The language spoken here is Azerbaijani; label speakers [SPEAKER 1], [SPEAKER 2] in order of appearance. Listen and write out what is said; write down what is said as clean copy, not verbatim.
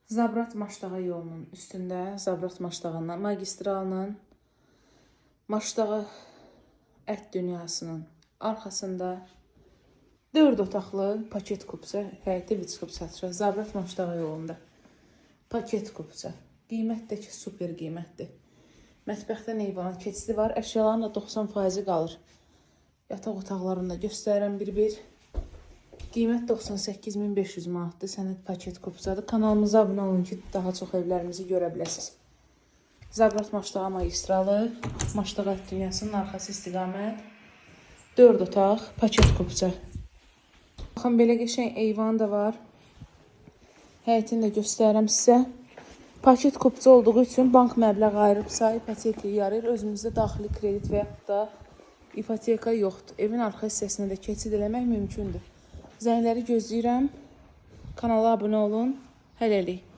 [SPEAKER 1] Zabrat Maşdağa yolunun üstündə, Zabrat Maşdağından magistralının Maşdağa ət dünyasının arxasında 4 otaqlı paket kupça həyət evi çıxıb satışa. Zabrat Maşdağa yolunda. Paket kupça. Qiymət də ki, super qiymətdir. Mətbəxdən eyvana keçidi var. Əşyaların da 90% qalır. Yataq otaqlarını da göstərirəm bir-bir. Qiymət 98.500 manatdır. Sənəd paket kupçadır. Kanalımıza abunə olun ki, daha çox evlərimizi görə biləsiniz. Zabrat Maşdağa magistralı, Maşdağa ət dünyasının arxası istiqamət. 4 otaq, paket kupça. Baxın belə qəşəng eyvan da var. Həyətini də göstərirəm sizə. Paket kupça olduğu üçün bank məbləğ ayırıbsa, ipotekaya yarayır. Özümüzdə daxili kredit və yaxud da ipoteka yoxdur. Evin arxa hissəsinə də keçid eləmək mümkündür. Zəngləri gözləyirəm. Kanala abunə olun. Hələlik.